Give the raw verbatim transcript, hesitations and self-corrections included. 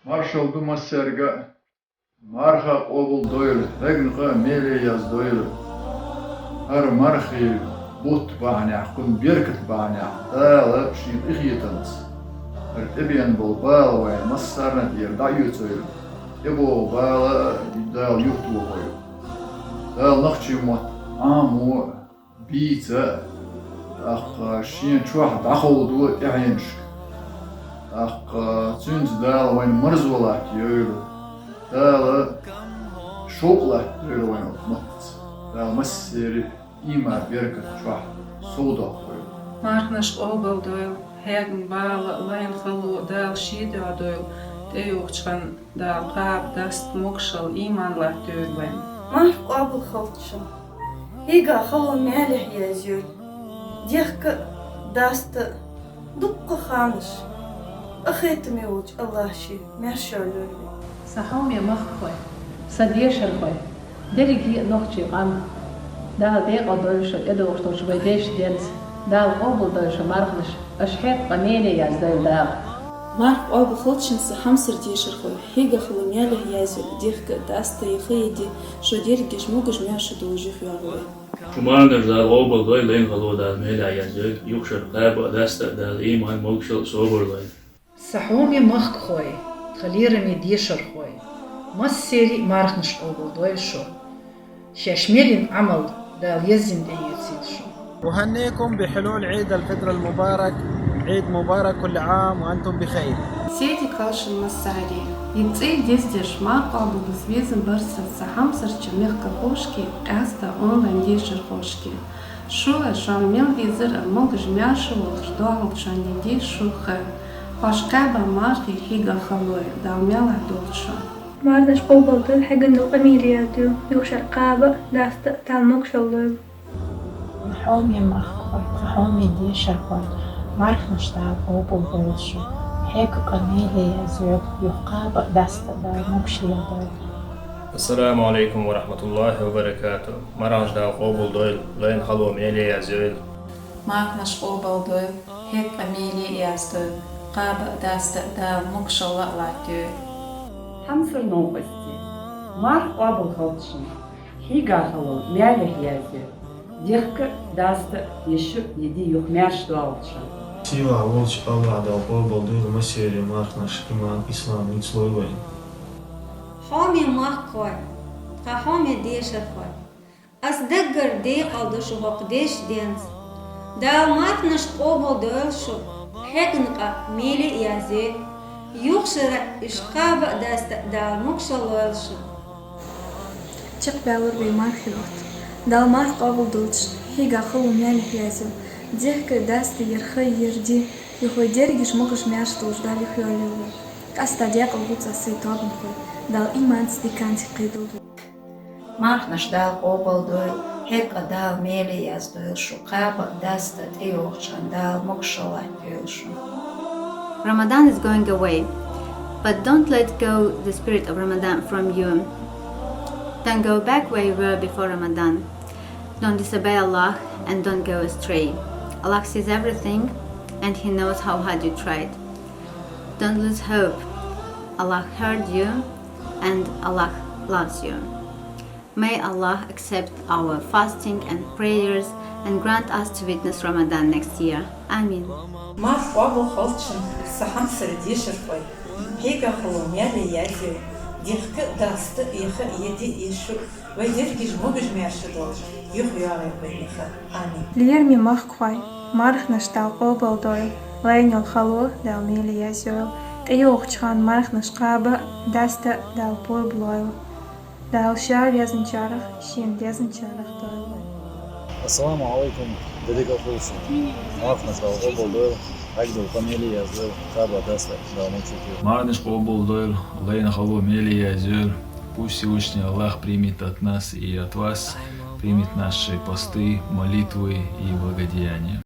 Маршалла ду массаьрга а, марха къобал дойла, хьегна къа меле яздойла. ХӀара мархий бутт бахьанехь, кхуьнан беркат бахьанехь Дала шен къинхетамца хӀара тӀебеана болу бала вайн массарна а тӀера дӀаоьцийла, тӀебогӀу бала а Дала юхатохийла. Дала нохчийн мотт Ӏамо а, бийца а, тӀаккха шен чохь дӀаховдо а тӀаьхьенашка. ТӀаккха цуьнца Дала вайна марзо латтайойла. Дала шовкъ латтайойла вайн оцу маттаца. Дала массеран а ийман, беркат чохь совдоккхийла. Марханаш къобал дойла, хьегна бала а, лайна хало а Дала шен дуьхьа дойла, тӀейогӀучу ханна Дала кхаба, даста, могушалла, ийман латтайойла вайна. Марха къобал хилча, хьегна хало мелехь язйойла, дехка а, даста а, дуккха а ханаш къахетаме волчу АллахӀа шен маьрша йойла вай. Сан хьоме махкахой, сан дешархой, дерриге а нохчийн къам, Дала декъал дойла шун тӀедогӀуш долчу вайн дешан денца, Дала къобал дойла шун марханаш, аша хьегна къа меле яздойла Дала. Марха къобал хилча, сан хьамсара дешархой, хьегна хало мелехь язйойла, дехка а, даста а, яха а, йиди а, шун дерригаш могуш-маьрша долуш юхайогӀийла вай. Шун марханаш Дала къобал дойла, лайна хало Дала мелехь язйойла, юха шарахь кхаба а, даста а Дала ийман, могушалла а, собар а лойла. Сан хьоме махкахой, тхан лераме дешархой, массеран а марханаш къобал дойла шун. Шаьш мел йина Ӏамал Дала еззина тӀеоьцийла шун. أهنيكم بحلول عيد الفطر المبارك. عيد مبارك، كل عام وأنتم بخير. Седи калшин массаьрга. И цӀе дездеш марха къобал даза везан барсаца сан хьамсарчу мехкахошка, къаьстта онлайн дешархошка. Шу а, шуна мел дезара а могуш-маьрша волуш догӀмачунна йиди а шу а. Хьош кхаба мархий, хьегна хало а Дала мелехь долчу шун. Марханаш къобал дойла, хьегна долу къа меле яздойла, юха шарахь кхаба а, даста а Дала могушалла лойла. Хьоме махкахой, тхан хьоме дешархой, марханаш Дала къобал дойла шун, хьегна къа меле язйойла, юха кхаба а, даста а Дала могушалла лойла. السلام عليكم ورحمة الله وبركاته. Марханаш Дала къобал дойла, лайна хало меле язйойла. Марханаш къобал дойла, хьегна къа меле яздойла, кхаба а, даста а Дала могушалла а латтайойла. Хьамсара новкъостий, марха къобал хилча, хьегна хало мелехь язйойла, дехка а, даста а, йиша а, йиди а, юха маьрша догӀучунна. Сийлахь волчу АллахӀа Дала къобал дойла массеран а марханаш, иман, ислам нуьцлойла вайна. Хьоме махкахой, тхан хьоме дешархой, ас даггара декъал до шу хӀокху дешан денца. Дала марханаш къобал дойла шун, хьегна къа меле а язйойла, юха шарахь уьш кхаба а, даста а Дала могушалла лойла шун. Чекхбаьллера вай мархин бутт. Дала марха къобал долчу, хьегна хало мелехь язйойла, дехка а, даста а, яха а, йиди а, юха вай дерригаш могуш-маьрша долуш Дала юхайойла вай. Къаьстта декъал ду цкъа сайн тобанхой, Дала ийманца, диканца кхайдолда вай. Марханаш Дала къобал дойла, хьегна къа Дала меле яздойла шун, кхаба а, даста а тӀейогӀучунна Дала могушалла латтайойла шун. Ramadan is going away, but don't let go the spirit of Ramadan from you. Don't go back where you were before Ramadan. Don't disobey Allah and don't go astray. Allah sees everything and He knows how hard you tried. Don't lose hope. Allah heard you and Allah loves you. May Allah accept our fasting and prayers and grant us to witness Ramadan next year. Амин. Марха къобал хилча, сан хьамсара дешархой, хьегна хало меле язйойла, дехка а, даста а, яха а, йиди а, йиша а, вай дерригаш могуш-маьрша долуш юхайогӀийла вайна. Амин. Лераме махкахой, марханаш Дала къобал дойла, лайна йолу хало Дала меле язйойла, тӀейогӀучу ханна марханаш кхаба а, даста а Дала пурба лойла. Дала Ша везначарах Шена дезначарах дойла вай. Ассаламу алейкум, дерригал хӀусам. Марханаш Дала къобал дойла, хьегна долу къа меле яздойла, кхаба а, даста а Дала могушалла лойла. Марханаш къобал дойла, лайна хало меле яздойла. Пусть Всевышний Аллах примет от нас и от вас, примет наши посты, молитвы и благодеяния.